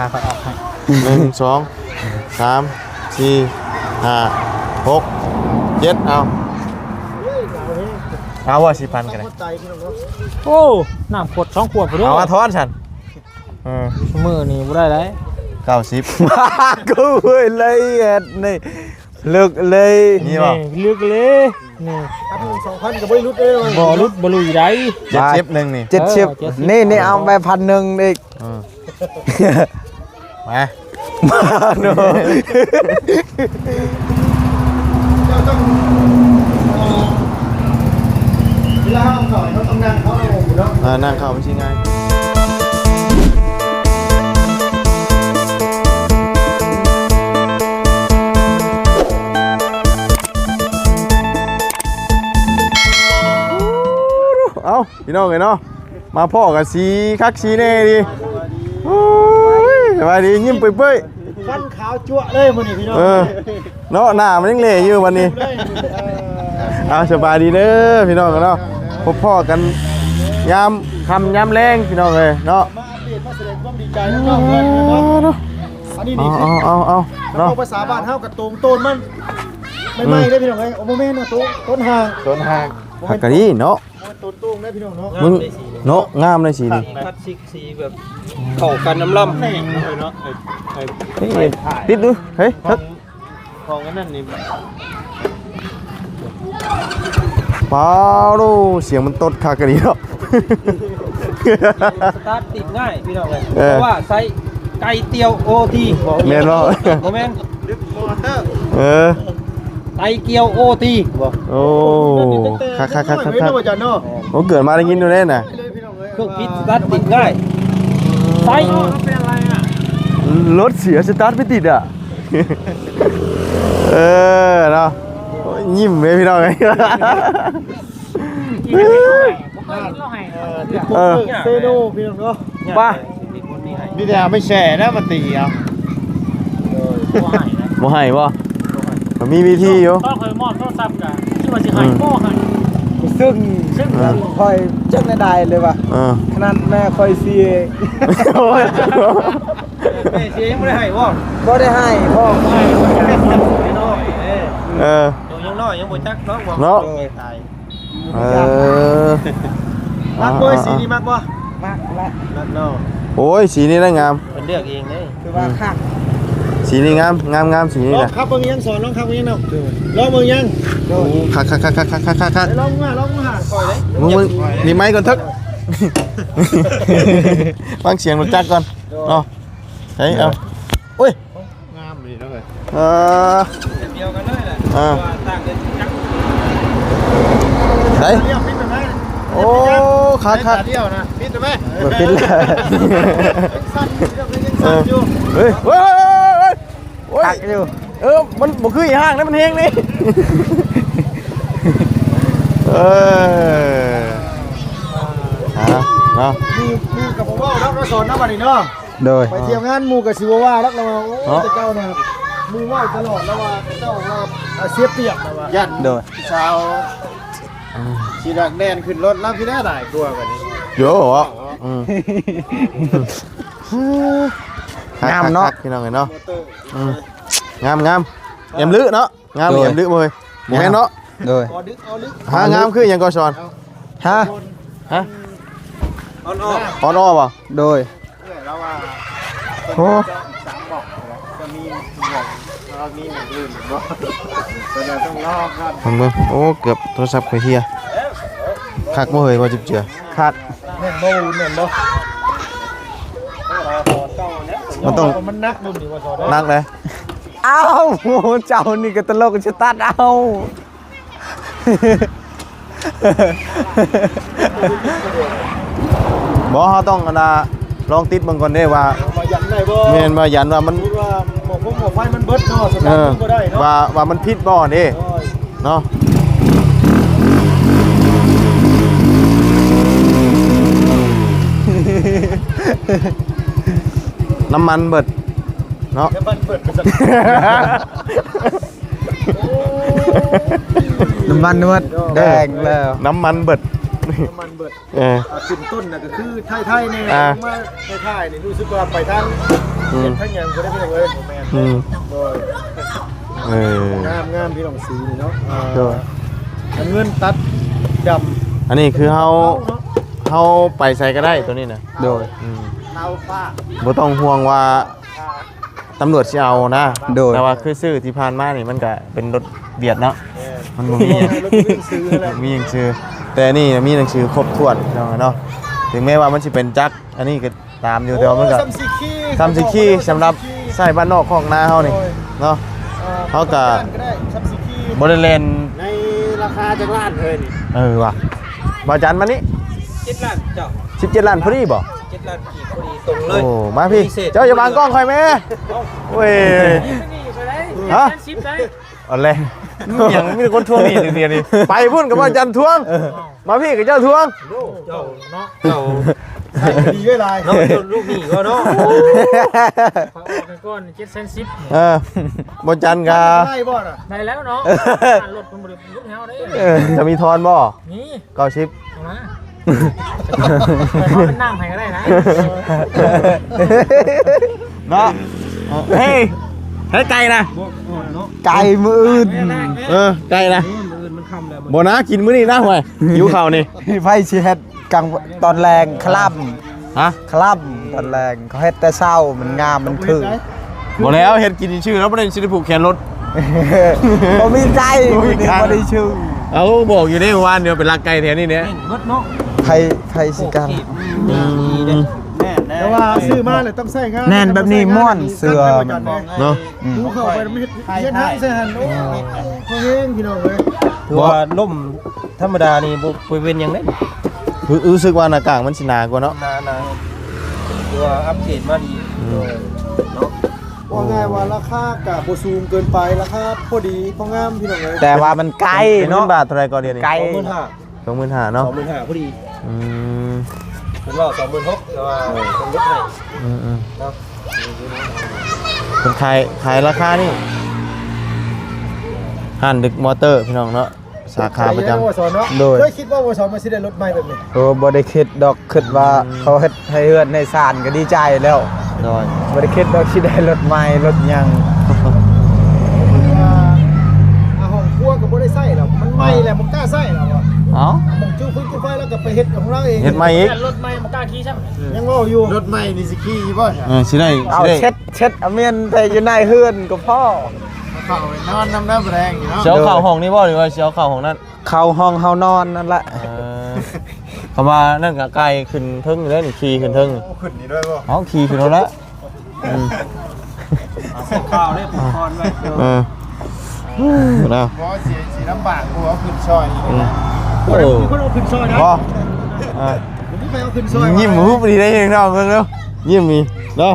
ຫາຂ້ອຍອອກໃຫ້ ໜຶ່ງ ສອງ ສາມ ສີ່ ຫ້າ ຫົກ ເຈັດ ເອົາ ເອົາວ່າ ສີ່ພັນກໍໄດ້. ໂອ້ ນ້ຳຂວດສອງຂວດພຸ້ນເດີ ເອົາມາທອນຊັ້ນ. ເອີ ມື້ນີ້ບໍ່ໄດ້ໄດ ເກົ້າສິບ ໂອ້ຍ ລະອຽດນີ້ ເລິກເລີຍ ນີ້ບໍ່ ນີ້ເລິກເລີຍ ນີ້ ພັນໜຶ່ງ ສອງພັນກໍບໍ່ໄດ້ຫຼຸດເດ້ ບໍ່ຫຼຸດບໍ່ຫຼຸຍໃດ ເຈັດສິບ ໜຶ່ງນີ້ ເຈັດສິບ ເອີ ເຈັດສິບ ນີ້ ນີ້ເອົາໄປພັນໜຶ່ງອີກ ເອີ ມາ ມາເນາະ ເຈົ້າຕ້ອງ ເວລາເຮົາເຂົ້າ ເຮົາຕ້ອງນັ່ງເຂົ້າເນາະ ເອີ ນັ່ງເຂົ້າມັນຊິງ່າຍ. ເອົ້າ ພີ່ນ້ອງເອີຍເນາະ ມາພໍ້ກັນ ສີຄັກສີແນ່ດີ. ໂອ້ຍ ສະບາຍດີ ຍິ້ມເປີຍໆ ຟັນຂາວຈັ້ວເລີຍມື້ນີ້ພີ່ນ້ອງ ເອີ ເນາະ ໜ້າມັນຍັງເຫຼຢູ່ບັດນີ້. ເອີ ເອົາ ສະບາຍດີເດີພີ່ນ້ອງເນາະ ພົບພໍ້ກັນຍາມຄ່ຳຍາມແລງພີ່ນ້ອງເອີຍເນາະ ມາອັບເດດ ມາສະແດງຄວາມດີໃຈນຳນ້ອງເພິ່ນເນາະ. ເອົາ ເອົາ ເອົາ ເອົາ ເນາະ ເວົ້າພາສາບ້ານເຮົາກະໂຕງໂຕນມັນ ໃໝ່ໆເດ້ພີ່ນ້ອງເອີຍ ໂອ້ ບໍ່ແມ່ນເນາະ ໂຕນ ຕົ້ນຫາງ ຕົ້ນຫາງ ບໍ່ແມ່ນ ຄັກກະດີເນາະ ບໍ່ແມ່ນໂຕນໂຕງເດ້ພີ່ນ້ອງເນາະ ມຶງເນາະ ງາມເລີຍສີນີ້ ຄັກ ຄັກສີ ສີແບບເຂົ້າກັນນຳລຳ ເນາະ ເອີ ເອີ ຕິດດູ ເຮີ້ຍ ຂອງ ຂອງອັນນັ້ນນີ້ ປາໂດ ສຽງມັນຕົດຄັກກະດີເນາະ ສະຕາດຕິດງ່າຍພີ່ນ້ອງເອີຍ ເອີ ເພາະວ່າໃຊ້ໄກ່ຕ່ຽວໂອທີ ແມ່ນບໍ່? ບໍ່ແມ່ນ ເອີ ໄກ່ກ່ຽວໂອທີ ບໍ່ ໂອ້ ຄັກໆໆໆ ໂອ້ ເກີດມາໄດ້ຍິນຢູ່ເດ້ນະ ເຄື່ອງຜິດສະຕາດຕິດງ່າຍ ໃຊ້ ລົດເສຍສະຕາດໄປຕິດອະ ເອີ ເນາະ ຍິ້ມເລີຍພີ່ນ້ອງເອີຍ ເອີ ເຊໂນພີ່ນ້ອງເນາະ ວ່າ ມີແຕ່ເອົາໄປແຊ່ນະ ມາຕີເອົາ ບໍ່ໃຫ້ນະ ບໍ່ໃຫ້ບໍ່? ມັນມີວິທີຢູ່ ຕອນຂ້ອຍມອບໂທລະສັບກະ ຄິດວ່າຊິໃຫ້ ອືມ ບໍ່ໃຫ້ ຊຶ່ງ ຊຶ່ງ ເອີ ຂ້ອຍຈັກແນວໃດເລີຍວ່າ ເອີ ຂະໜາດແມ່ຂ້ອຍເສຍເອງ ໂອ້ຍ ແມ່ເສຍຍັງບໍ່ໄດ້ໃຫ້ບໍ່? ບໍ່ໄດ້ໃຫ້ພໍ່ ເອີ ໂຕຍັງນ້ອຍຍັງບໍ່ຈັກເນາະ ເນາະ ແມ່ຕາຍ ເອີ ມັກບໍ່ ເອີ ເອີ ສີນີ້ມັກບໍ່? ມັກແຫຼະ ມັກເນາະ ໂອ້ຍ ສີນີ້ນະງາມ ເພິ່ນເລືອກເອງເດ້ ຄືວ່າ ອືມ ຄັກ ສີນີ້ງາມ ງາມໆ ສີນີ້ນະ ລອງຂັບເບິ່ງຍັງ ສອນ ລອງຂັບເບິ່ງຍັງເນາະ ລອງເບິ່ງຍັງ ໂດຍ ຄັກໆໆໆໆ ໄປລອງມາ ລອງມາຫາຂ້ອຍເດ້ ມຶງ ມຶງ ມີໄມກ່ອນເຖິກ ຟັງສຽງລົດຈັກກ່ອນເນາະ ເອີ ເອົາ ໂອ້ຍ ງາມດີເນາະເອີຍ ເອີ ດຽວກັນເລີຍແຫຼະ ເອີ ຕ່າງກັນຈັກ ໄດ ໂອ້ ຄັກໆ ດຽວນະ ປິດໄດ້ໄໝ? ບໍ່ປິດແລ້ວ ເອີ ເຮີ້ຍ ເຮີ້ຍ ເຮີ້ຍ ເຮີ້ຍ ໂອ້ຍ ຄັກຢູ່ ເອີ ມັນບໍ່ຄືອີ່ຫ້າງໃດ໋ ມັນແຮງນີ້ ເອີ ອ່າ ເນາະ ໝູ່ ໝູ່ກະບໍ່ເວົ້າເນາະ ກະສອນເນາະ ບັດນີ້ເນາະ ໂດຍ ໄປທ່ຽວງານໝູ່ກະຊິບໍ່ວ່າດອກ ລາວວ່າ ໂອ້ຍ ເນາະ ແຕ່ເຈົ້ານະ ໝູ່ເວົ້າຕະຫຼອດ ລາວວ່າ ເຈົ້າວ່າ ອາ ເສຍປຽບ ລາວວ່າ ຢ້ານ ໂດຍ ສາວ ອືມ ຊິດັກແດ່ນຂຶ້ນລົດລາວ ຊິໄດ້ຫຼາຍກວ່າບັດນີ້ ໂຢ ອືມ ງາມເນາະ ຄັກໆ ພີ່ນ້ອງເອີຍເນາະ ໂມເຕີ ອືມ ງາມໆ ແອມລຶເນາະ ງາມ ໂດຍ ແອມລຶບໍ່ເຮີ້ຍ ບໍ່ແມ່ນເນາະ ໂດຍ ຫາງາມຄືຫຍັງກໍສອນ ຮະ ຮະ ອ່ອນໆ ອ່ອນໆບໍ່ ໂດຍ ເອື້ອຍລາວວ່າ ໂອ້ ຈະມີສາມບອກ ຈະມີບອກ ລາວມີຢ່າງອື່ນບໍ່ ເພິ່ນວ່າຕ້ອງລໍກ່ອນ ເບິ່ງ ໂອ້ ເກືອບໂທລະສັບຂ້ອຍເຮຍ ຄັກບໍ່ເຮີ້ຍ ບໍ່ຈິບເຈືອ ຄັກ ແມ່ນບໍ່ ແມ່ນບໍ່ ມັນຕ້ອງ ມັນໜັກລຸ້ນນີ້ວ່າສອນ ໜັກເດ້ ອ້າວ ເຈົ້ານີ້ກໍຕະຫຼົກ ສະຕາດເອົາ ບໍ່ ເຮົາຕ້ອງອັນນ່າ ລອງຕິດເບິ່ງກ່ອນເດ້ວ່າ ວ່າຢັນໄດ້ບໍ່ ແມ່ນ ວ່າຢັນວ່າມັນ ສົມມຸດວ່າໝໍ້ຟົງໝໍ້ໄຟມັນເບິດເນາະ ສະຕາດ ເອີ ມັນບໍ່ໄດ້ເນາະ ວ່າ ວ່າມັນຜິດບໍ່ເດ້ ເອີ ເນາະ ນ້ຳມັນເບິດເນາະ ນ້ຳມັນເບິດ ນ້ຳມັນເບິດ ແດງແລ້ວ ນ້ຳມັນເບິດ ນ້ຳມັນເບິດ ເອີ ອ່າ ຂຶ້ນຕົ້ນນະກໍຄືໄທໆ ນີ້ ອ່າ ມາທ້າຍໆ ນີ້ ຮູ້ສຶກວ່າໄປທາງ ອືມ ຂຽນທັງຫຍັງບໍ່ໄດ້ພີ່ນ້ອງເອີຍ ອືມ ໂດຍ ເອີ ງາມໆ ພີ່ນ້ອງ ສີນີ້ເນາະ ອ່າ ໂດຍ ເງິນຕັດດຳ ອັນນີ້ຄືເຮົາ ເຮົາໄປໃສກໍໄດ້ໂຕນີ້ນະ ໂດຍ ອືມ ເອົາຟ້າ ບໍ່ຕ້ອງຫ່ວງວ່າ ອ່າ ຕຳຫຼວດຊິເອົານະ ໂດຍ ແຕ່ວ່າຄືຊື້ທີ່ຜ່ານມານີ້ມັນກະເປັນລົດຫວຽດເນາະ ແມ່ນ ມັນບໍ່ມີຫຍັງ ລົດມີໜັງສືແຫຼະ ມີໜັງສື ແຕ່ອັນນີ້ມີໜັງສືຄົບຖ້ວນເນາະ ເນາະ ເຖິງແມ້ວ່າມັນຊິເປັນຈັກ ອັນນີ້ກໍຕາມຢູ່ ໂອ້ ແຕ່ວ່າມັນກໍ ຊ້ຳສີຄີ ຊ້ຳສີຄີ ສຳລັບໃຊ້ບ້ານນອກຄອກນາເຮົານີ້ ໂດຍ ເນາະ ເອີ ເຮົາກໍ ກໍໄດ້ ຊ້ຳສີຄີ ບໍ່ໄດ້ແລ່ນ ໃນລາຄາຈັກລ້ານເອີຍນີ້ ເອີວ່າ ບ່າວຈັນມານີ້ ເຈັດລ້ານເຈົ້າ ສິບເຈັດລ້ານພໍດີບໍ່? ເຈັດລ້ານກີບພໍດີຕົງເລີຍ ໂອ້ ມາພີ່ ເຈົ້າຢ່າບັງກ້ອງຂ້ອຍແມ້ ເອົ້າ ໂອ້ຍ ຮະ ແສນສິບໄດ້ ເອົາແຫຼະ ມີຫຍັງມີແຕ່ຄົນທວງໜີ້ດຽວນີ້ ໄປພຸ້ນກໍບ່າວຈັນທວງ ເອີ ມາພີ່ກໍເຈົ້າທວງ ໂອ້ ເຈົ້າເນາະ ເຈົ້າ ດີເວລາເນາະ ເຈົ້າລູກໜີ້ກໍເນາະ ຂ້ອຍອອກໃຫ້ກ່ອນ ເຈັດແສນສິບ ເອີ ບ່າວຈັນກໍ ໄດ້ບໍ່ນະ? ໄດ້ແລ້ວເນາະ ລົດເພິ່ນບໍ່ໄດ້ຢຸດໃຫ້ເຮົາເດ້ ເອີ ຈະມີທອນບໍ່? ມີ ເກົ້າສິບ ເອົາມາ ເອົາເປັນນ້ຳໃຫ້ກໍໄດ້ນະ ເນາະ ເອີ ເຮີ້ຍ ໃຫ້ໄກ່ນະ ໄກ່ມື້ອື່ນ ເອີ ໄກ່ນະ ມື້ອື່ນມັນຄ່ຳແລ້ວ ບໍ່ນະ ກິນມື້ນີ້ນະ ຫ້ວຍ ຫິວເຂົ້ານີ້ ໃຜຊິເຮັດກາງຕອນແລງ ຄະລຳ ຮະ ຄະລຳຕອນແລງ ເຂົາເຮັດແຕ່ເຊົ້າ ມັນງາມ ມັນຄື ບໍ່ແລ້ວ ເຮັດກິນຊື່ໆ ແລ້ວບໍ່ໄດ້ຊິໄດ້ຜູກແຂນລົດ ບໍ່ມີໄກ່ ບໍ່ມີໄກ່ ບໍ່ໄດ້ຊື່ ເອົາ ບອກຢູ່ເດ້ ວານດຽວໄປລັກໄກ່ແຖວນີ້ແຫຼະ ເບິ່ງເບິດເນາະ ໃຜ ໃຜຊິກັນ ໂອ້ ເກັບ ອືມ ແມ່ນແລ້ວ ແຕ່ວ່າຊື້ມາແລ້ວຕ້ອງໃຊ້ງານ ແໜ້ນແບບນີ້ມ່ວນ ເສື້ອມັນ ເນາະ ອືມ ຫູເຂົ້າໄປ ມັນເຮັດ ເຮັດໃຫ້ໃສ່ຫັ້ນ ໂອ້ ພໍແຮງ ພີ່ນ້ອງເອີຍ ຖືວ່າລົມ ທຳມະດານີ້ບໍ່ ບໍ່ເປັນຫຍັງເດ້ ຮູ້ ຮູ້ສຶກວ່າໜ້າກາກມັນຊິໜາກວ່າເນາະ ໜາ ໜາ ຖືວ່າອັບເກຣດມາດີ ອືມ ໂດຍ ເນາະ ເວົ້າງ່າຍວ່າລາຄາກະບໍ່ສູງເກີນໄປ ລາຄາພໍດີພໍງາມ ພີ່ນ້ອງເອີຍ ແຕ່ວ່າມັນໄກເນາະ ເປັນເງິນບາດເທົ່າໃດກໍດຽວນີ້? ໄກ ສອງໝື່ນຫ້າ ສອງໝື່ນຫ້າເນາະ ສອງໝື່ນຫ້າພໍດີ ອືມ ເພິ່ນເວົ້າສອງໝື່ນຫົກ ແຕ່ວ່າເພິ່ນລົດໃຫ້ ອືມໆ ເນາະ ເພິ່ນຂາຍ ຂາຍລາຄານີ້ ຮ້ານດຶກມໍເຕີ ພີ່ນ້ອງເນາະ ສາຂາປະຈຳ ໂດຍ ເຄີຍຄິດບໍ່ວ່າສອນວ່າຊິໄດ້ລົດໃໝ່ແບບນີ້? ໂອ້ ບໍ່ໄດ້ຄິດດອກ ຄິດວ່າ ອືມ ເຂົາເຮັດໃຫ້ເຮືອນໃຫ້ຊານກໍດີໃຈແລ້ວ ໂດຍ ບໍ່ໄດ້ຄິດດອກຊິໄດ້ລົດໃໝ່ລົດຫຍັງ ຄືວ່າ ອ່າ ຫ້ອງຄົວກໍບໍ່ໄດ້ໃຊ້ແລ້ວ ມັນໃໝ່ແລ້ວ ບໍ່ກ້າໃຊ້ແລ້ວ ເອົ້າ ໝ່ອງຈູ່ຟືນຈູ່ໄຟ ແລ້ວກໍໄປເຮັດຂອງລາວເອງ ເຮັດໃໝ່ອີກ ລົດໃໝ່ບໍ່ກ້າຂີ່ຊ້ຳ ຍັງເວົ້າຢູ່ ລົດໃໝ່ນີ້ຊິຂີ່ຢູ່ບໍ່? ເອີ ຊິໄດ້ ເອົາ ຊິໄດ້ ເຊັດ ເຊັດອາມຽນແຕ່ຢູ່ໃນເຮືອນກໍພໍ ເຂົ້າໄປນອນນຳນ້ຳແລງຢູ່ເນາະ ຊິເອົາເຂົ້າຫ້ອງນີ້ບໍ່ ຫຼືວ່າຊິເອົາເຂົ້າຫ້ອງນັ້ນ? ເຂົ້າຫ້ອງເຮົານອນນັ້ນລະ ເອີ ຄຳວ່ານັ້ນກໍໄກ່ຂຶ້ນເທິງຢູ່ເດ້ນີ້ ຂີ່ຂຶ້ນເທິງ ໂອ້ ຂຶ້ນນີ້ດ້ວຍບໍ່? ເອົາ ຂີ່ຂຶ້ນໂລດລະ ອືມ ເອົາເຂົ້າໄດ້ຜູກຄອນໄວ້ ເອີ ນະ ບໍ່ ຊິ ຊິລຳບາກ ຜູ້ເອົາຂຶ້ນຊ່ອຍອີກ ອືມ ນະ ໂອ້ ມີຄົນເອົາຂຶ້ນຊ່ອຍນະ ບໍ່ ເອີ ບໍ່ມີໃຜເອົາຂຶ້ນຊ່ອຍ ຍິ້ມຫຸບດີໄດ໋ ເນາະ ເບິ່ງເນາະ ຍິ້ມນີ້ເນາະ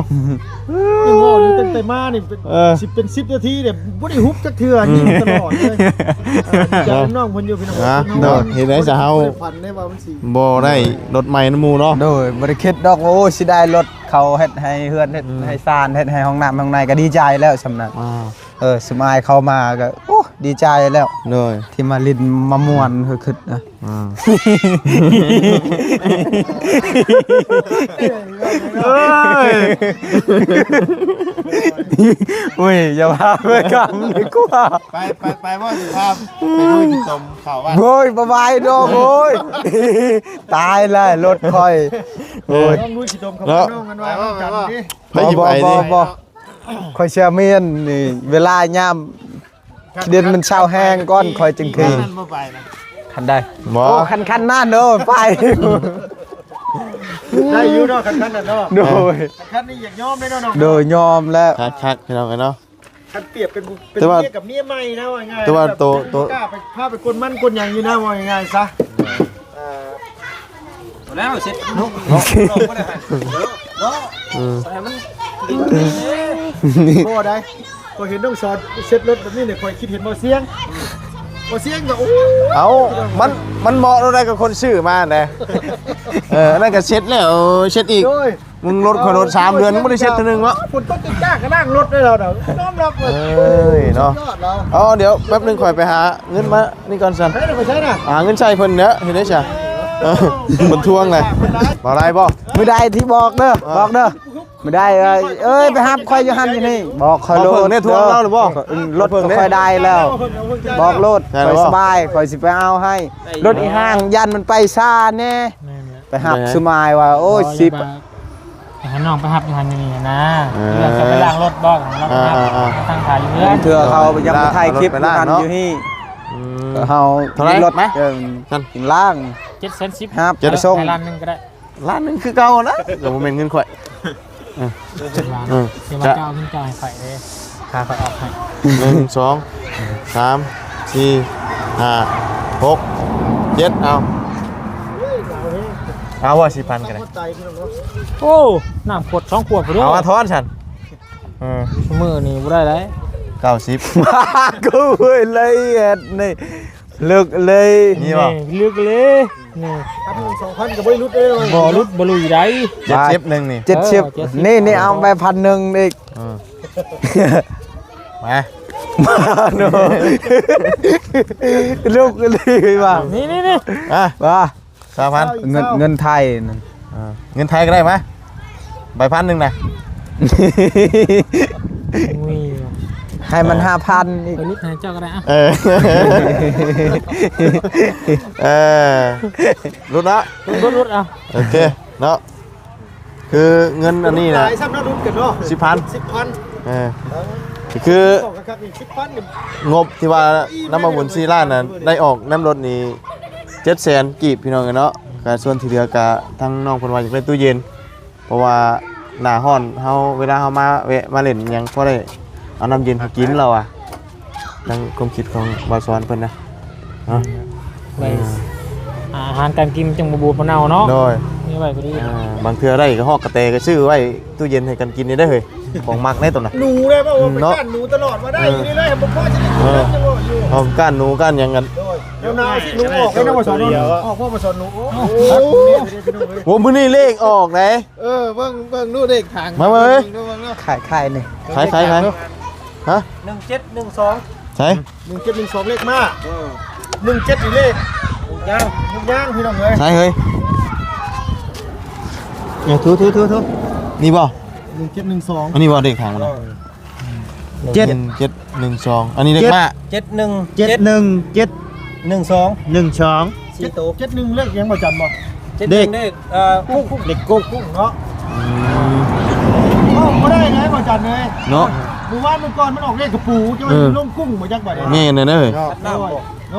ຍັງເວົ້າຢູ່ຕັ້ງແຕ່ມານີ້ ເປັນ ເອີ ສິບ ເປັນສິບນາທີເດ້ ບໍ່ໄດ້ຫຸບຈັກເທື່ອ ອືມ ຍິ້ມຕະຫຼອດເລີຍ ເອີ ດີໃຈນຳນ້ອງເພິ່ນຢູ່ ພີ່ນ້ອງ ອ່າ ເນາະ ເນາະ ເຮັດໄດ້ຊະເຮົາ ບໍ່ໄດ້ຝັນເດ້ວ່າມັນຊິ ບໍ່ໄດ້ລົດໃໝ່ນຳໝູ່ເນາະ ໂດຍ ບໍ່ໄດ້ຄິດດອກວ່າ ໂອ້ ຊິໄດ້ລົດ ເຂົາເຮັດໃຫ້ເຮືອນ ເຮັດ ອືມ ໃຫ້ຊານ ເຮັດໃຫ້ຫ້ອງນ້ຳຫ້ອງໃນກໍດີໃຈແລ້ວຊ່ຳນັ້ນ ອ່າ ເອີ ຊຸມອ້າຍເຂົ້າມາກໍ ໂອ້ ດີໃຈແລ້ວ ໂດຍ ທີ່ມາຫຼິ້ນມາມ່ວນ ຄືຄິດນະ ອ່າ ເອີຍ ໂອ້ຍ ຢ່າວ່າເລີຍ ກຳດີກວ່າ ໄປ ໄປ ໄປບໍ່ ຊິພາໄປລຸຍຂີ້ຕົມເຂົ້າບ້ານ ໂອ້ຍ ບໍ່ໄຫວດອກ ໂອ້ຍ ຕາຍແລ້ວ ລົດຂ້ອຍ ໂອ້ຍ ລອງລຸຍຂີ້ຕົມເຂົ້າບ້ານ ເນາະ ນ້ອງກັນວ່າ ໄປ ນຳກັນ ໄປ ໄປ ໄປ ບໍ່ ບໍ່ ບໍ່ ຂ້ອຍເຊື່ອແມ່ນນີ້ ເວລາຍາມ ເດືອນມັນເຊົາແຮງກ່ອນຂ້ອຍຈຶ່ງຂີ່ ຄັນນັ້ນບໍ່ໄປນະ ຄັນໃດ ບໍ່ ໂອ້ ຄັນ ຄັນນັ້ນເດີ ໄປ ໄດ້ຢູ່ເນາະ ຄັນ ຄັນນັ້ນເນາະ ໂດຍ ຄັນນີ້ຢາກຍອມເດ້ເນາະ ໂດຍ ຍອມແລ້ວ ຄັກໆ ພີ່ນ້ອງເອີຍເນາະ ຄັນປຽບເປັນ ເປັນເມຍກັບເມຍໃໝ່ນະ ວ່າງ່າຍໆ ແຕ່ວ່າໂຕ ໂຕ ບໍ່ກ້າໄປ ພາໄປກົນມັນກົນຫຍັງຢູ່ນະ ວ່າງ່າຍໆຊະ ເອີ ບໍ່ແລ້ວເຊັດເນາະ ເນາະ ເນາະ ເນາະ ເອີ ໃຫ້ມັນ ບໍ່ໄດ້ ຂ້ອຍເຫັນນ້ອງສອນເຊັດລົດແບບນີ້ນີ້ ຂ້ອຍຄິດເຫັນບໍ່ສຽງ ບໍ່ສຽງກໍ ໂອ້ຍ ເອົ້າ ມັນ ມັນເໝາະແນວໃດກັບຄົນຊື້ມາແຫຼະ ເອີ ອັນນັ້ນກໍເຊັດແລ້ວ ເຊັດອີກ ໂດຍ ມຶງລົດຂ້ອຍລົດສາມເດືອນ ມຶງບໍ່ໄດ້ເຊັດເທື່ອໜຶ່ງເນາະ ຝົນຕົກຈ້າໆກໍລ້າງລົດໄດ້ແລ້ວນະ ຍອມຮັບເລີຍ ເອີຍ ເນາະ ສຸດຍອດແລ້ວ ອໍ ດຽວແປັບໜຶ່ງຂ້ອຍໄປຫາເງິນມານີ້ກ່ອນຊັ້ນ ໄປໃສນະ ຫາເງິນໃຊ້ເພິ່ນເດີ ເຮັດໄດ້ຊະ ເອີ ເພິ່ນທວງແຫຼະ ບໍ່ໄດ້ບໍ່ ມື້ໃດທີ່ບອກເດີ ບອກເດີ ບໍ່ໄດ້ເອີຍ ເອີຍ ໄປຮັບຂ້ອຍຢູ່ຫັ້ນຢູ່ນີ້ ບອກຂ້ອຍໂລດ. ເພິ່ງໄດ້ທວງລາວຫຼືບໍ່? ເອີ ລົດຂ້ອຍໄດ້ແລ້ວ ບອກໂລດ ຂ້ອຍສະບາຍ ຂ້ອຍຊິໄປເອົາໃຫ້. ລົດອີ່ຫ່າງ ຢ້ານມັນໄປຊ້າແດ່. ແມ່ນແຫຼະ ໄປຮັບສຸມາຍວ່າ ໂອ້ຍ ຊິ ໄປຫານ້ອງໄປຮັບຢູ່ຫັ້ນຢູ່ນີ້ນະ. ເອີ ເລື່ອງຈະໄປລ້າງລົດບອກ ລາວໄປຮັບ ເອີ ທາງຂາຍຢູ່ເຮືອນ. ເທື່ອເຂົາຍັງໄປຖ່າຍຄລິບຢູ່ຫັ້ນຢູ່ນີ້ ເຮົາເທົ່າໃດລົດ ເອີ ກິນລ້າງ ເຈັດແສນສິບ ຮັບໄປສົ່ງ ລ້ານໜຶ່ງກໍໄດ້. ລ້ານໜຶ່ງຄືເກົ່ານະ ກໍບໍ່ແມ່ນເງິນຂ້ອຍ. ເອີ ເອີ ເຈົ້າເງິນເຈົ້າໃຫ້ຂ້ອຍເດ້ ຂ້າຂ້ອຍອອກໃຫ້. ໜຶ່ງ ສອງ ສາມ ສີ່ ຫ້າ ຫົກ ເຈັດ ເອົາ ເອົາວ່າ ສີ່ພັນກໍໄດ້. ໂອ້ ນ້ຳຂວດສອງຂວດພຸ້ນເດີ ເອົາມາທອນຊັ້ນ. ເອີ ມື້ນີ້ບໍ່ໄດ້ໄດ ເກົ້າສິບ ກູເອີຍ ລະອຽດນີ້ ເລິກເລີຍ ນີ້ບໍ່ ນີ້ເລິກເລີຍນີ້. ພັນໜຶ່ງ ສອງພັນ ກໍບໍ່ໄດ້ຫຼຸດເດ້ ບໍ່ຫຼຸດບໍ່ລຸຍໄດ. ເຈັດສິບ ໜຶ່ງນີ້ ເຈັດສິບ ເອີ ເຈັດສິບ ນີ້ ນີ້ ເອົາໄປພັນໜຶ່ງອີກ. ເອີ ມາ ມາໂນ ລຸກເລີຍວ່າ ນີ້ໆໆ ອ່ະ ວ່າ ຊາວພັນ ເງິນ ເງິນໄທນັ້ນ ເອີ ເງິນໄທກໍໄດ້ມາ ໃບພັນໜຶ່ງນະ. ໂອ້ຍ ໃຫ້ມັນຫ້າພັນອີກ ເອີ ຫຼຸດໃຫ້ເຈົ້າກໍໄດ້ ອ່ະ ເອີ ຫຼຸດເນາະ ຫຼຸດ ຫຼຸດ ເອົາ ໂອເຄເນາະ. ຄືເງິນອັນນີ້ນະ ຫຼາຍຊ້ຳເນາະ ຫຼຸດກັນເນາະ ສິບພັນ ສິບພັນ ເອີ ຄື ສິບພັນນີ້ ງົບທີ່ວ່ານຳມາບຸນສີ່ລ້ານນະ ໄດ້ອອກນຳລົດນີ້ ເຈັດແສນກີບ ພີ່ນ້ອງເອີຍເນາະ. ກະສ່ວນທີ່ເຫຼືອກະທາງນ້ອງເພິ່ນວ່າຢາກໄດ້ຕູ້ເຢັນ ເພາະວ່າໜ້າຮ້ອນເຮົາ ເວລາເຮົາມາແວະມາຫຼິ້ນຫຍັງ ພໍໄດ້ເອົານ້ຳເຢັນໃຫ້ກິນລາວວ່າ. ດັ່ງຄວາມຄິດຂອງບ່າວສອນເພິ່ນນະເນາະ ໄວ້ ອາ ອາຫານການກິນມັນຈັ່ງບໍ່ບູດບໍ່ເນົ່າເນາະ. ໂດຍ ມີໄວ້ກໍດີ ອ່າ ບາງເທື່ອໄດ້ກະຮອກກະແຕກໍຊື້ໄວ້ຕູ້ເຢັນໃຫ້ກັນກິນນີ້ເດ້ເຮີ້ຍ ຂອງມັກເດ້ໂຕນັ້ນ. ໜູເດ້ ວ່າໄປ ອືມ ເນາະ ກ້ານໜູຕະຫຼອດວ່າໄດ້ ອືມ ຢູ່ນີ້ເດ້ ບໍ່ພໍຊິໄດ້ກິນ ເອີ ເນາະ ເຈົ້າເວົ້າຢູ່ ເອົາກ້ານໜູກ້ານຫຍັງກັນ ໂດຍ ແນວໜາວຊິໜູອອກເດ້ນະ ບ່າວສອນເນາະ ອອກບໍ່ ບ່າວສອນໜູ ໂອ້ ໂອ້ ມື້ນີ້ເລກອອກເດ້. ເອີ ເບິ່ງ ເບິ່ງດູເລກທາງ ມາເບິ່ງ ເບິ່ງດູ ເບິ່ງດູ ຂາຍ ຂາຍນີ້ ຂາຍ ຂາຍ ຂາຍ ຮະ ໜຶ່ງເຈັດໜຶ່ງສອງ ໃສ ໜຶ່ງເຈັດໜຶ່ງສອງ ເລກມາ ເອີ ໜຶ່ງເຈັດນີ້ເລກ ລູກຍາງ ລູກຍາງ ພີ່ນ້ອງເອີຍ ໃສເຮີ້ຍ ເອີ ຖື ຖື ຖື ຖື ນີ້ບໍ່ ໜຶ່ງເຈັດໜຶ່ງສອງ ອັນນີ້ບໍ່ເລກທາງມັນນະ ເອີ ເຈັດ ໜຶ່ງເຈັດໜຶ່ງສອງ ອັນນີ້ເລກມາ ເຈັດໜຶ່ງ ເຈັດໜຶ່ງ ເຈັດໜຶ່ງສອງ ໜຶ່ງສອງ ສີ່ໂຕ ເຈັດໜຶ່ງ ເລກຫຍັງບໍ່ຈັນບໍ່ ເຈັດໜຶ່ງ ເລກ ເລກ ເອີ ກຸ້ງ ເລກກຸ້ງ ກຸ້ງເນາະ ອືມ ເອີ ບໍ່ໄດ້ໄດບໍ່ຈັນເອີຍ ເນາະ ມື້ວານມື້ກ່ອນມັນອອກເລກກະປູ ເຈົ້າ ເອີ ລົງກຸ້ງບໍ່ຈັກບາດນີ້ ແມ່ນແລ້ວເດີ ເນາະ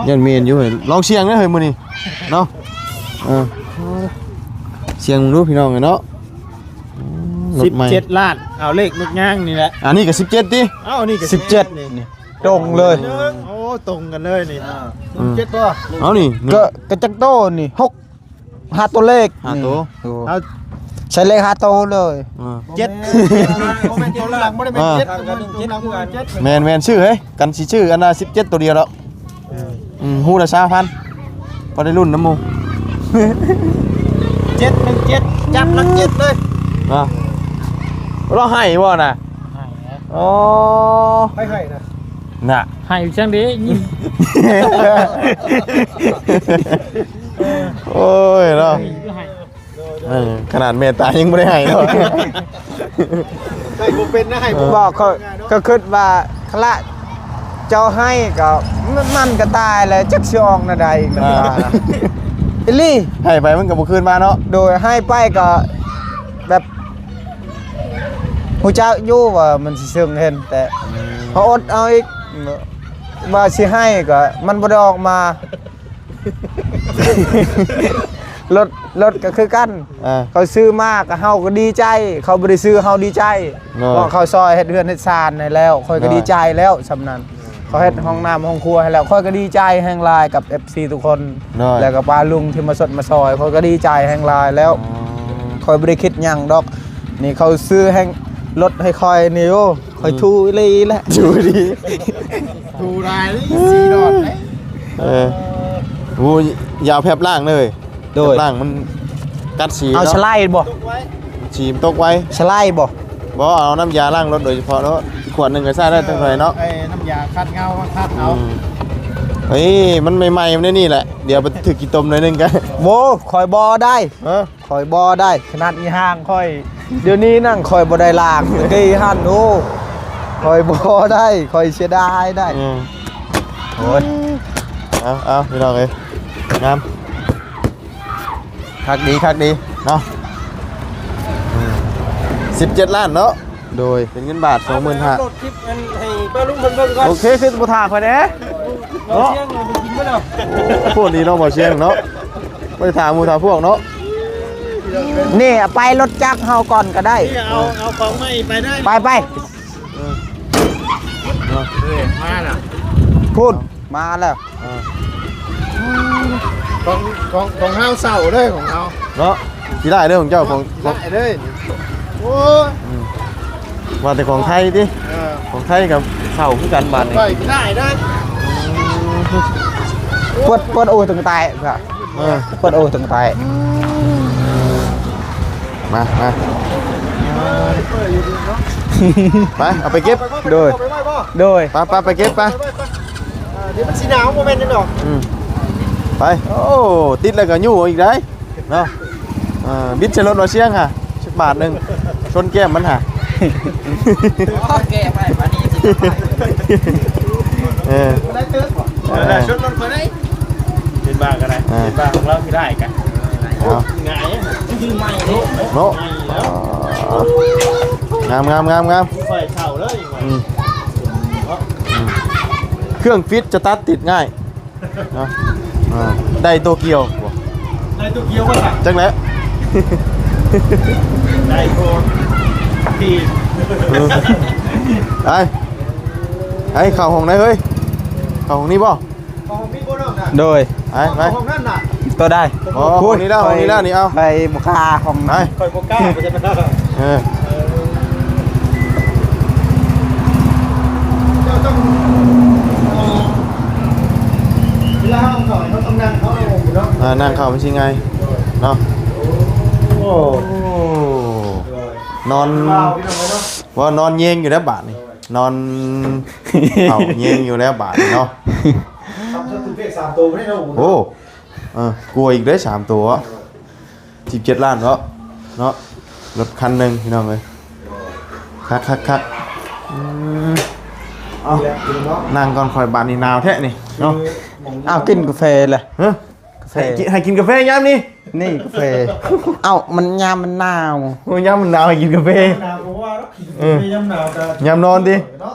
ຢ້ານແມ່ນຢູ່ເຮີ້ຍ ລອງສ່ຽງເດີເຮີ້ຍມື້ນີ້ເນາະ ເອີ ສ່ຽງເບິ່ງດູພີ່ນ້ອງເອີຍເນາະ ອືມ ລົດໃໝ່ ສິບເຈັດລ້ານ ເອົາເລກລູກຍາງນີ້ແຫຼະ ອັນນີ້ກໍສິບເຈັດຕິ ເອົ້າ ນີ້ກໍສິບເຈັດ ສິບເຈັດນີ້ ນີ້ ຕົງເລີຍ ໂອ້ ຕົງກັນເລີຍນີ້ ອືມ ສິບເຈັດບໍ່ ເອົານີ້ ກໍ ກໍຈັກໂຕນີ້ ຫົກ ຫ້າໂຕເລກ ຫ້າໂຕ ນີ້ ໂອ້ ເອົາ ໃສ່ເລກຫ້າໂຕເລີຍ ເຈັດ ບໍ່ແມ່ນຕົງຫຼັງ ບໍ່ໄດ້ແມ່ນເຈັດ ຕົງຫຼັງບໍ່ແມ່ນເຈັດ ແມ່ນໆ ຊື້ເຮີ້ຍ ກັນຊິຊື້ອັນນ່າ ສິບເຈັດ ໂຕດຽວດອກ ອືມ ອືມ ຮູ້ລະຊາວພັນ ພໍໄດ້ລຸ້ນນຳໝູ່ ເຈັດໜຶ່ງເຈັດ ຈັບຫຼັກເຈັດເລີຍ ອ່າ ລາວໃຫ້ບໍ່ນະ ໃຫ້ແຫຼະ ອໍ ໃຜໃຫ້ນະ ນະ ໃຫ້ຈັ່ງເດ ຍິງ ໂອ້ຍເນາະ ໃຫ້ ເອີ ຂະໜາດແມ່ຕາຍຍັງບໍ່ໄດ້ໃຫ້ເນາະ ໃຫ້ບໍ່ເປັນນະ ໃຫ້ບໍ່ ບໍ່ ເຂົາ ເຂົາຄິດວ່າຄະລະເຈົ້າໃຫ້ກໍ ມັນ ມັນກໍຕາຍແລ້ວ ຈັກຊິອອກແນວໃດ ອ່າ ອີ່ຫຼີ ໃຫ້ໄປມັນກໍບໍ່ຄືນມາເນາະ ໂດຍ ໃຫ້ໄປກໍແບບ ຮູ້ຈັກຢູ່ວ່າມັນຊິເຊິ່ງເຫັນ ແຕ່ ອືມ ເຮົາອົດເອົາອີກ ວ່າຊິໃຫ້ກໍມັນບໍ່ໄດ້ອອກມາ ລົດ ລົດກໍຄືກັນ ອ່າ ເຂົາຊື້ມາກໍເຮົາກໍດີໃຈ ເຂົາບໍ່ໄດ້ຊື້ເຮົາດີໃຈ ໂດຍ ເພາະເຂົາຊ່ອຍເຮັດເຮືອນເຮັດຊານໃຫ້ແລ້ວ ຂ້ອຍກໍ ໂດຍ ດີໃຈແລ້ວສ່ຳນັ້ນ ເຂົາເຮັດຫ້ອງນ້ຳຫ້ອງຄົວໃຫ້ແລ້ວ ຂ້ອຍກໍດີໃຈແຮງຫຼາຍກັບເອັຟຊີທຸກຄົນ ໂດຍ ແລ້ວກໍປ້າລຸງທີ່ມາຊົດມາຊ່ອຍ ຂ້ອຍກໍດີໃຈແຮງຫຼາຍແລ້ວ ອໍ ຂ້ອຍບໍ່ໄດ້ຄິດຫຍັງດອກ ນີ້ເຂົາຊື້ແຮງລົດໃຫ້ຂ້ອຍນີ້ ໂອ້ ຂ້ອຍ ອືມ ທູອີ່ຫຼີແຫຼະ ທູດີ ທູຫຼາຍ ສີ່ດອນເດ້ ເອີ ໂອ້ ຢ່າເອົາແຟບລ້າງເດີ ໂດຍ ແຟບລ້າງມັນກັດສີ ເອົາ ເນາະ ສະໄລບໍ່ ສີມັນຕົກໄວ ສະໄລບໍ່ ບໍ່ ເອົານ້ຳຢາລ້າງລົດໂດຍສະເພາະເນາະ ຂວດໜຶ່ງກໍໃຊ້ໄດ້ຕັ້ງເທົ່າໃດເນາະ ເອີ ໄອ້ນ້ຳຢາຂັດເງົາມາຂັດເອົາ ອືມ ເອີຍ ມັນໃໝ່ໆ ມັນໄດ້ນີ້ແຫຼະ ດຽວໄປຖືກຂີ້ຕົມໜ້ອຍໜຶ່ງກໍ ໂອ້ ຂ້ອຍບໍ່ໄດ້ ຮະ ຂ້ອຍບໍ່ໄດ້ ຂະໜາດອີ່ຫ່າງຂ້ອຍ ດຽວນີ້ນັ່ງຂ້ອຍບໍ່ໄດ້ລ້າງ ແຕ່ກີ້ຫັ້ນ ໂອ້ ຂ້ອຍບໍ່ໄດ້ ຂ້ອຍເສຍດາຍໄດ໋. ອືມ ໂອ້ຍ ເອົາ ເອົາ ພີ່ນ້ອງເອີຍ ງາມ ຄັກດີ ຄັກດີເນາະ. ອືມ ສິບເຈັດລ້ານເນາະ. ໂດຍ ເປັນເງິນບາດ ສອງໝື່ນຫ້າ ໂຫຼດຄລິບອັນໃຫ້ປ້າລຸງເພິ່ນເບິ່ງກ່ອນ. ໂອເຄ ຄືບໍ່ຖ້າຂ້ອຍແດ່ເນາະ. ໂອ້ ໂພດດີເນາະ ບໍ່ຊຽງເນາະ ບໍ່ໄດ້ຖ້າໝູ່ຖ້າພວກເນາະ. ນີ້ ໄປລົດຈັກເຮົາກ່ອນກໍໄດ້. ເອົາ ເອົາຂອງໃໝ່ໄປໄດ້ ໄປ ໄປ. ເອີ ເອີ ມາລະ ພຸ້ນ ມາແລ້ວ. ເອີ ຂອງ ຂອງ ຂອງເຮົາເຊົ່າເດ້ ຂອງເຮົາເນາະ. ຊິໄດ້ເດ້ຂອງເຈົ້າ ຂອງ ຂອງ ໄດ້ເດ້. ໂອ້ຍ ອືມ ວ່າແຕ່ຂອງໄທຕິ. ເອີ ຂອງໄທກໍເຊົ່າຄືກັນບາດນີ້ ໄດ້ເດ້. ອືມ ເປີດ ເປີດໂອຍ ຕັ້ງແຕ່ ເອີ ເປີດໂອຍ ຕັ້ງແຕ່ ມາ ມາ ໄປ ເອົາໄປເກັບ. ໂດຍ ໂດຍ ໄປ ໄປ ໄປເກັບໄປ. ເອີ ດຽວມັນຊິໜາວ ບໍ່ແມ່ນຫຍັງດອກ. ອືມ ໄປ. ໂອ້ ຕິດແລ້ວກໍຍູ້ອີກໄດ໋ເນາະ. ເອີ ບິດໃສ່ລົດບໍ່ຊຽງຫະ ຈັກບາດໜຶ່ງ ຊົນແກ້ມມັນຫະ ແກ້ໄປບາດນີ້. ເອີ ໄດ້ຕື່ມບໍ່ ເອີ ຊົນລົດຂ້ອຍໄດ້. ເປັນບ້າກໍໄດ້ ເອີ ເປັນບ້າຂອງເຮົາທີ່ໄດ້ກັນ ເອົາ ງ່າຍ ຊື້ໃໝ່ເນາະ ເນາະ ໃໝ່ແລ້ວ. ງາມ ງາມ ງາມ ງາມ ຂ້ອຍເຊົ່າເລີຍ. ອືມ ເນາະ ອືມ ເຄື່ອງຟິດສະຕາດຕິດງ່າຍເນາະ. ອ່າ ໄດ້ໂຕກຽວບໍ່ ໄດ້ໂຕກຽວບໍ່ ຈັກແຫຼະ ໄດ້ໂຕທີ່ ເອີ ໄປ ໄປເຂົ້າຫ້ອງໃດເຮີ້ຍ ເຂົ້າຫ້ອງນີ້ບໍ່? ໂດຍ ໄປ ໄປ ໂຕໃດ? ອໍ ຫ້ອງນີ້ແລ້ວ ຫ້ອງນີ້ແລ້ວນີ້ ເອົາ ໄປບໍ່ກ້າ ຫ້ອງ ໄປ ຂ້ອຍບໍ່ກ້າ ຂ້ອຍຈະໄປ. ເອີ ເຈົ້າຕ້ອງ ເວລາເຮົາເຂົ້າ ເຮົາຕ້ອງນັ່ງເຂົ້າເນາະ ອ່າ ນັ່ງເຂົ້າມັນຊິງ່າຍເນາະ. ໂອ້ ໂອ້ ໂດຍ ນອນ ວ້າວ ພີ່ນ້ອງເອີຍເນາະ ວ່ານອນແຍງຢູ່ແລ້ວບາດນີ້ ນອນເຂົ້າແຍງຢູ່ແລ້ວບາດນີ້ເນາະ. ໂອ້ ເອີ ກົວອີກເດ້ ສາມໂຕເນາະ ສິບເຈັດລ້ານເນາະ ເນາະ ລົດຄັນໜຶ່ງ ພີ່ນ້ອງເອີຍ ຄັກໆໆ. ອືມ ເອົາ ນີ້ແຫຼະ ພີ່ນ້ອງ ນັ່ງກ່ອນຂ້ອຍ ບາດນີ້ໜາວແທ້ນີ້ເນາະ. ເອົາ ກິນກາແຟແຫຼະ ຮະ ກາແຟ ໃຫ້ກິນ ໃຫ້ກິນກາແຟຍາມນີ້ ນີ້ກາແຟ. ເອົ້າ ມັນຍາມມັນໜາວ ໂອ້ຍ ຍາມມັນໜາວໃຫ້ກິນກາແຟ ໜາວບໍ່ວ່າດອກ ກິນກາແຟ ເອີ ຍາມໜາວກໍ ຍາມນອນຕິ ເນາະ.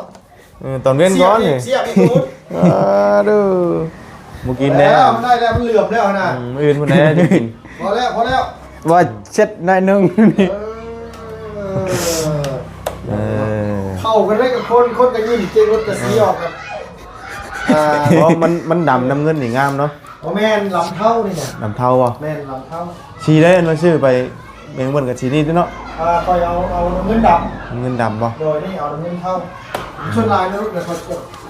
ເອີ ຕອນເວັນກ່ອນນີ້ ເສຍບອີກ ເສຍບອີກ ອ່າ ດູ ບໍ່ກິນແລ້ວ ໄດ້ແລ້ວ ມັນເຫຼືອມແລ້ວນະ. ອືມ ມື້ອື່ນພຸ້ນແຫຼະຈະກິນ ພໍແລ້ວ ພໍແລ້ວ ວ່າເຊັດໜ້ອຍໜຶ່ງ. ເອີ ເອີ ເຂົ້າກັນໄດ້ກັບຄົນ ຄົນກໍຍິ້ມ ເຈັກລົດກໍສີອອກກັບ ອ່າ ເພາະມັນ ມັນດຳນ້ຳເງິນນີ້ງາມເນາະ. ບໍ່ແມ່ນ ລຳເທົານີ້ນະ ລຳເທົາບໍ່? ແມ່ນ ລຳເທົາ. ສີໃດອັນວ່າຊື້ໄປແບ່ງເບິ່ງກັບສີນີ້ຕິເນາະ. ອ່າ ຂ້ອຍເອົາ ເອົານ້ຳເງິນດຳ ນ້ຳເງິນດຳບໍ່? ໂດຍ ນີ້ເອົານ້ຳເງິນເທົາ ອືມ ສ່ວນຫຼາຍແລ້ວ ແລ້ວຂ້ອຍ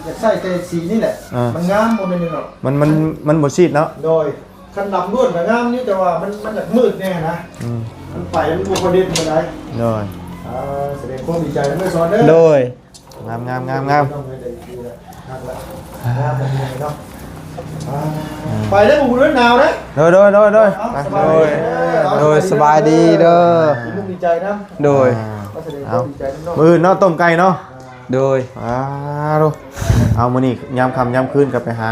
ຢາກໃຊ້ແຕ່ສີນີ້ແຫຼະ. ອ່າ ມັນງາມ ບໍ່ແມ່ນຫຍັງດອກ ມັນ ມັນ ມັນບໍ່ຊີດເນາະ. ໂດຍ ຄັນດຳລ້ວນກໍງາມຢູ່ ແຕ່ວ່າມັນ ມັນຢາກມືດແດ່ນະ. ອືມ ມັນໄປ ມັນບໍ່ຄ່ອຍເດັ່ນປານໃດ. ໂດຍ ອ່າ ສະແດງຄວາມດີໃຈນຳເດີ ສອນເດີ. ໂດຍ ງາມໆໆໆ ໄປເດີ ບໍ່ບຸນໜາວເດີ. ໂດຍໆໆໆ ເອົາ ໄປ ສະບາຍດີເດີ ໂດຍ ເດີ ດີໃຈນຳ ໂດຍ ອ່າ ມາສະແດງຄວາມດີໃຈນຳເນາະ. ມື້ອື່ນເນາະ ຕົ້ມໄກ່ເນາະ. ໂດຍ ອ່າ ເອົາ ມື້ນີ້ຍາມຄ່ຳຍາມຄືນກໍໄປຫາ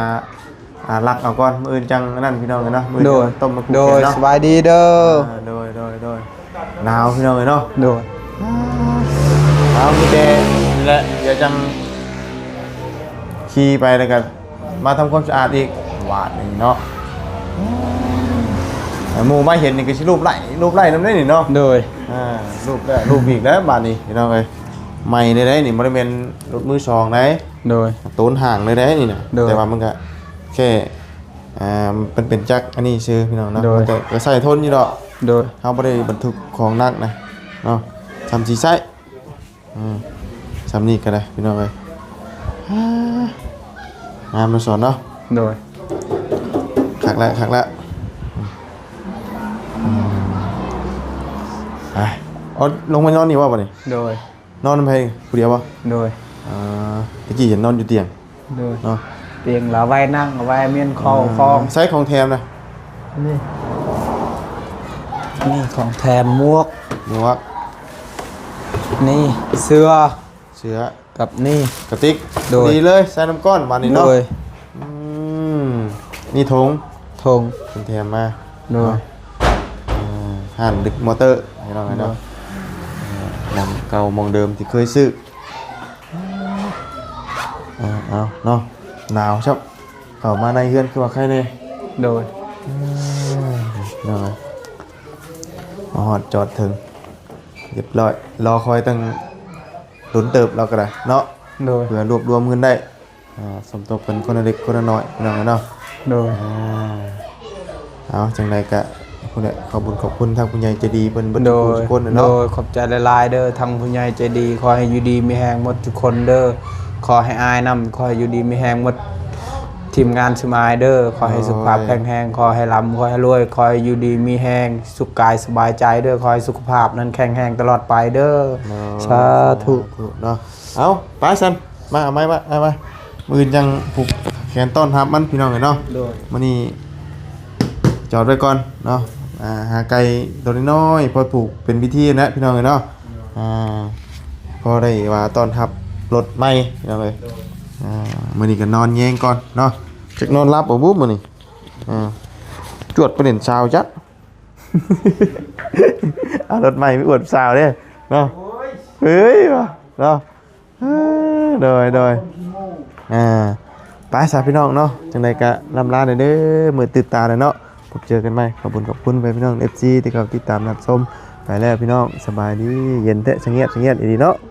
ອ່າ ລັກເອົາກ່ອນ ມື້ອື່ນຈັ່ງອັນນັ້ນ ພີ່ນ້ອງເອີຍເນາະ. ມື້ອື່ນ ໂດຍ ຕົ້ມມາ ໂດຍ ເນາະ ສະບາຍດີເດີ. ອ່າ ໂດຍໆໆ ໜາວ ພີ່ນ້ອງເອີຍເນາະ. ໂດຍ ເອົາ ມີແຕ່ນີ້ແຫຼະ ດຽວຈັ່ງຂີ່ໄປ ແລ້ວກໍມາທຳຄວາມສະອາດອີກ ບາດນີ້ເນາະ. ໃຫ້ໝູ່ມາເຫັນນີ້ກໍຊິລູບໄລ້ ລູບໄລ້ນຳເດ້ນີ້ເນາະ. ໂດຍ ອ່າ ລູບແລ້ວລູບອີກແລ້ວບາດນີ້ ພີ່ນ້ອງເອີຍ. ໃໝ່ເດ້ນີ້ ບໍ່ໄດ້ແມ່ນລົດມືສອງໃດ. ໂດຍ ໂຕນຫ່າງເລີຍເດ້ນີ້ນະ. ໂດຍ ແຕ່ວ່າມັນກໍແຄ່ ອ່າ ມັນເປັນຈັກອັນນີ້ຊື່ ພີ່ນ້ອງເນາະ. ໂດຍ ມັນກໍ ກໍໃຊ້ທົນຢູ່ດອກ. ໂດຍ ເຮົາບໍ່ໄດ້ບັນທຸກຂອງໜັກນະເນາະ ຊ່ຳຊິໃຊ້. ອືມ ຊ່ຳນີ້ກໍໄດ້ ພີ່ນ້ອງເອີຍ. ອ່າ ງາມເນາະ ສອນເນາະ. ໂດຍ ຄັກແລ້ວ ຄັກແລ້ວ. ອືມ ອືມ ໄປ ເອົາ ລົງມານອນນີ້ບໍ່ບາດນີ້? ໂດຍ ນອນນຳໃຜ ຜູ້ດຽວບໍ່? ໂດຍ ອ່າ ຕະກີ້ນອນຢູ່ຕຽງ. ໂດຍ ເນາະ ຕຽງລະໄວ້ນັ່ງ ເອົາໄວ້ມ້ຽນເຂົ້າຂອງ. ໃຊ້ຂອງແຖມນະ ນີ້ ນີ້ຂອງແຖມ ໝວກ ໝວກ. ນີ້ເສື້ອ ເສື້ອ ກັບນີ້ ກະຕິກ ໂດຍ ດີເລີຍ ໃສ່ນ້ຳກ້ອນບາດນີ້ເນາະ ໂດຍ ອືມ ນີ້ຖົງ ຖົງ ເພິ່ນແຖມມາ ໂດຍ ເນາະ ອ່າ ຮ້ານດຶກມໍເຕີ ພີ່ນ້ອງເອີຍເນາະ ໂດຍ ອ່າ ໝ່ອງເກົ່າໝ່ອງເດີມທີ່ເຄີຍຊື້ ອ່າ ເອົາເນາະ ໜາວຊ້ຳ ເຂົ້າມາໃນເຮືອນຄືວ່າໄຄແດ່ ໂດຍ ອືມ ເນາະ ມາຮອດຈອດເຖິງ ຮຽບຮ້ອຍ ລໍຄອຍຕັ້ງດົນເຕີບລາວກໍໄດ້ເນາະ ໂດຍ ເພື່ອລວບລວມເງິນໄດ້ ອ່າ ສົມທົບກັນຄົນລະເລັກຄົນລະນ້ອຍ ພີ່ນ້ອງເອີຍເນາະ ໂດຍ ອ່າ ເອົາ ຈັ່ງໃດກະ ພຸ້ນແຫຼະ ຂອບບຸນຂອບຄຸນທາງຜູ້ໃຫຍ່ໃຈດີເພິ່ນເບິດທຸກຜູ້ທຸກຄົນເນາະ ໂດຍ ຂອບໃຈຫຼາຍໆເດີ ທາງຜູ້ໃຫຍ່ໃຈດີ ຂໍໃຫ້ຢູ່ດີມີແຮງໝົດທຸກຄົນເດີ ຂໍໃຫ້ອ້າຍນຳ ຂໍໃຫ້ຢູ່ດີມີແຮງໝົດ ທີມງານຊຸມອ້າຍເດີ ຂໍໃຫ້ສຸຂະພາບແຂງແຮງ ຂໍໃຫ້ລ່ຳ ຂໍໃຫ້ລວຍ ຂໍໃຫ້ຢູ່ດີມີແຮງ ສຸກກາຍສະບາຍໃຈເດີ ຂໍໃຫ້ສຸຂະພາບນັ້ນແຂງແຮງຕະຫຼອດໄປເດີ ໂດຍ ສາທຸ ສາທຸເນາະ ເອົາ ໄປຊັ້ນ ມາ ເອົາໄມ້ມາ ເອົາມາ ມື້ອື່ນຈັ່ງຜູກແຂນຕ້ອນຮັບມັນ ພີ່ນ້ອງເອີຍເນາະ ໂດຍ ມື້ນີ້ຈອດໄວ້ກ່ອນເນາະ ອ່າ ຫາໄກ່ຕົວນ້ອຍໆ ພໍຜູກເປັນພິທີນະ ພີ່ນ້ອງເອີຍເນາະ ອ່າ ພໍໄດ້ວ່າຕ້ອນຮັບລົດໃໝ່ ພີ່ນ້ອງເອີຍ ອ່າ ມື້ນີ້ກໍນອນແຍງກ່ອນເນາະ ຈັກນອນຫຼັບບໍ່ບຸມື້ນີ້ ອ່າ ຈວດໄປຫຼິ້ນຊາວຈັກ ເອົາລົດໃໝ່ໄປອວດສາວເດ້ເນາະ ເອີຍວ່າເນາະ ເອີ ໂດຍ ໂດຍ ອ່າ ໄປຊະພີ່ນ້ອງເນາະ ຈັ່ງໃດກະລ່ຳລາແດ່ເດີ ມື້ຕື່ນຕາແລ້ວເນາະ ພົບເຈີກັນໃໝ່ ຂອບບຸນຂອບຄຸນໄປພີ່ນ້ອງເອັຟຊີທີ່ເຂົ້າຕິດຕາມຮັບຊົມ ໄປແລ້ວພີ່ນ້ອງ ສະບາຍດີ ເຢັນແທ້ ສະຫງຽບ ສະຫງຽບອີ່ຫຼີເນາະ.